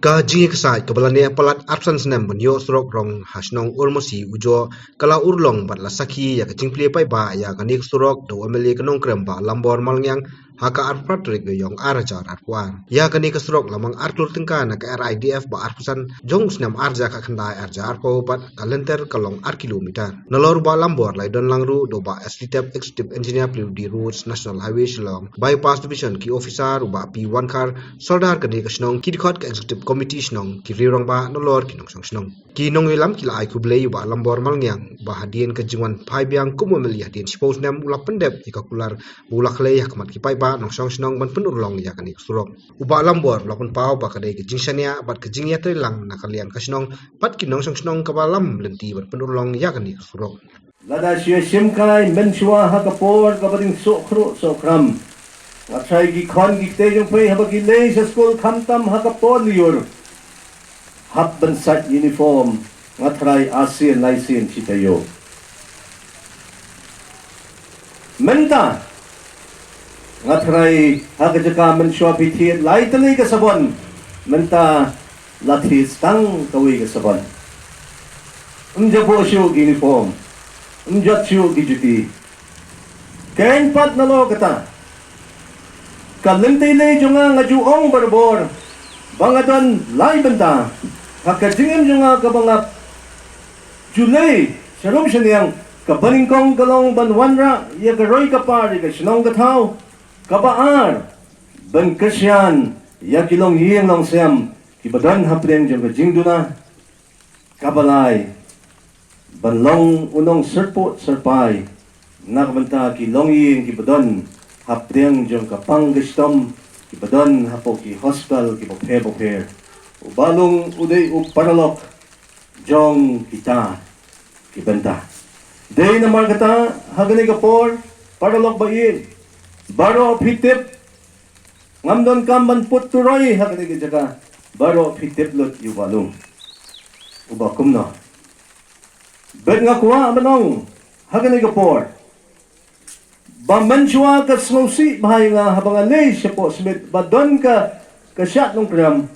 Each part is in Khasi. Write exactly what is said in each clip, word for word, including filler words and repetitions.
Ka jingïaksaid kaba la neh palat arphew san snem ban ïoh surok rong ha shnong Urmasi Ujoh ka la urlong bad la sakhi ïa ka jingplie paidbah ïa kane ka surok da u M L A ka Nongkrem Bah Lambor Malngiang ha ka arphew phra tarik Naiïong ar hajar arphew ar. Ïa kane ka surok la mang ar klur tyngka na ka R I D F ba arphew san jong u snem ar hajar khatkhyndai ar hajar arphew bad ka lynter ka long ar kilometer. Nalor u Bah Lambor la ïadon lang ruh da u Bah S T Tep, Executive Engineer P W D Roads, National Highway Shillong Bypass Division, ki officer, u Bah P Wankhar, Sordar kane ka shnong, ki dkhot ka Executive Committee shnong, ki riew rangbah nalor ki nongshong shnong. Ki nongïalam ki la ai khublei ïa u Bah Lambor Malngiang ba hadien ka jingwan phai biang kum u M L A hadien shiphew snem u la pyndep ïa ka kular u la khlei ha khmat ki paidbah nongshong shnong ban pynurlong ïa kane ka surok. U Bah Lambor u la pynpaw ba ka dei ka jingshaniah bad ka jingïatreilang na ka liang ka shnong bad ki nongshong shnong kaba lam lynti ban pynurlong ïa kane ka surok. Lada shu ïashim kai mynshuwa ha ka por kaba dang sohkhruh sohkhram, nga tharai ki khon ki kti jong phi haba ki leit sha skul khamtam ha ka por lyiur, hap ban sait uniform, nga tharai arsien laisien shi taïew. Mynta nga tharai ha ka jaka mynshuwa phi thied lai tylli ka sabon, mynta la thied tang kawei ka sabon. Ym jia buh shuh ki uniform, ym jot shuh ki juti. Keiñ pat nalor kata, ka lynti lei jong nga nga ju ong barabor ba nga don lai bynta ha ka jingim jong nga kaba nga ju lei sharum shaniang. Kaba nyngkong ka long ban wanrah ïa ka roi ka par ïa ka shnong ka thaw. Kaba ar, ban kyrshan ïa ki longïing longsem kiba don hapdeng jong ka jingduna. Kaba lai, ban long u nongsyrpud syrpai na ka bynta ki longïing kiba don hapdeng jong ka pang ka shitom, kiba don hapoh ki hospital kiba pher ba pher. U Bah Lung u dei u paralok jong kita ki bynta. Dei namar kata ha kane ka por, paralok ba ïeit, baroh phi tip, ngam donkam ban put turoi ha kane ka jaka, baroh phi tip lut ïa u Bah Lung uba kumno. Bad nga kwah ban ong ha kane ka por ba mynshuwa ka sngewsih bha ïa nga haba nga leit shapoh Smit ba don ka, ka shad Nongkrem.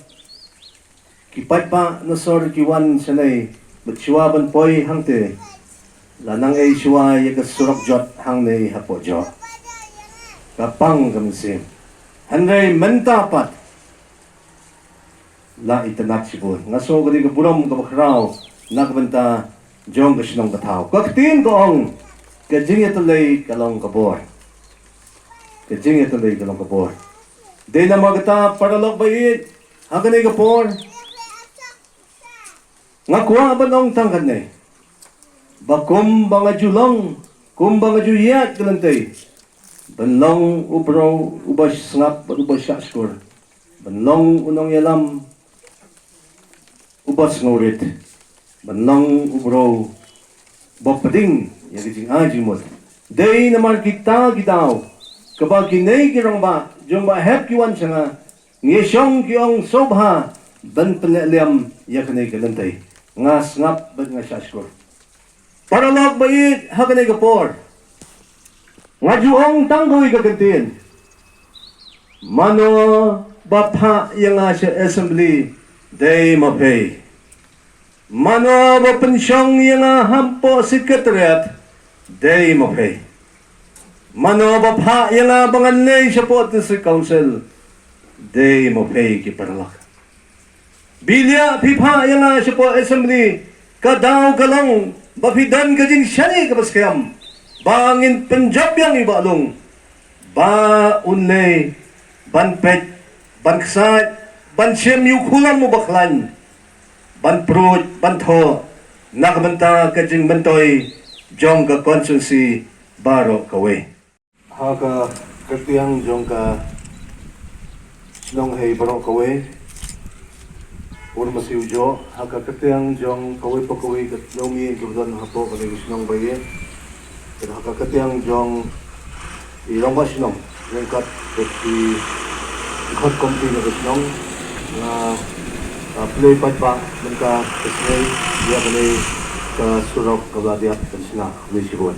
Ki paidbah na sor ki wan shane, bad shuwa ban poi hangte, la nang ei shuwa ïa ka surok jot hangne hapoh jong ka pang ka mynsiem. Hynrei mynta pat la itynnad shibun. Nga sngew ka dei ka burom kaba khraw na ka bynta jong ka shnong ka thaw. Ka ktien ka ong, ka jingïatylli ka long ka bor. Ka jingïatylli ka long ka bor. Dei namar kata paralok ba ïeit, ha kane ka por nga kwah ban ong tang katne ba kumba nga ju long, kumba nga ju ïaid ka lynti, ban long u briew uba sngap bad uba shah shkor, ban long u nongïalam uba sngewrit, ban long u briew ba pdeng ïa ka jingai jingmut. Dei namar kita ki daw kaba kine ki rangbah jong ba hep ki wan sha nga, ngi shong ki ong sngewbha ban pynlehliam ïa kane ka lynti. Nga sngap bad nga shah shkor. Paralok ba ïeit, ha kane ka por nga ju ong tang kawei ka kyntien. Mano ba phah ïa nga sha assembly, dei ma phi. Mano ba pynshong ïa nga hapoh secretariat, dei ma phi. Mano ba phah ïa nga ba ngan leit shapoh district council, dei ma phi ki paralok. Bilia phi phah ïa nga shapoh assembly, ka daw ka long ba phi don ka jingshaniah kaba skhem ba ngin pynjop biang ïa u Bah Lung ba un leit ban peit, ban ksaid, ban shim ïa u khulom uba khlaiñ, ban pruid, ban thoh na ka bynta ka jingmyntoi jong ka constituency baroh kawei. Ha ka kyrteng jong ka shnong hi baroh kawei, Urmasi Ujoh, ha ka kyrteng jong kawei pa kawei ka shnong ïa ka don hapoh kane ka shnong ba ïeit, ha ka kyrteng jong i rangbah shnong ryngkat bad ki khot komti na ka shnong, nga, ah, plie paidbah mynta ka sngi ïa kane ka surok kaba la dep ban shna. Khublei shibun.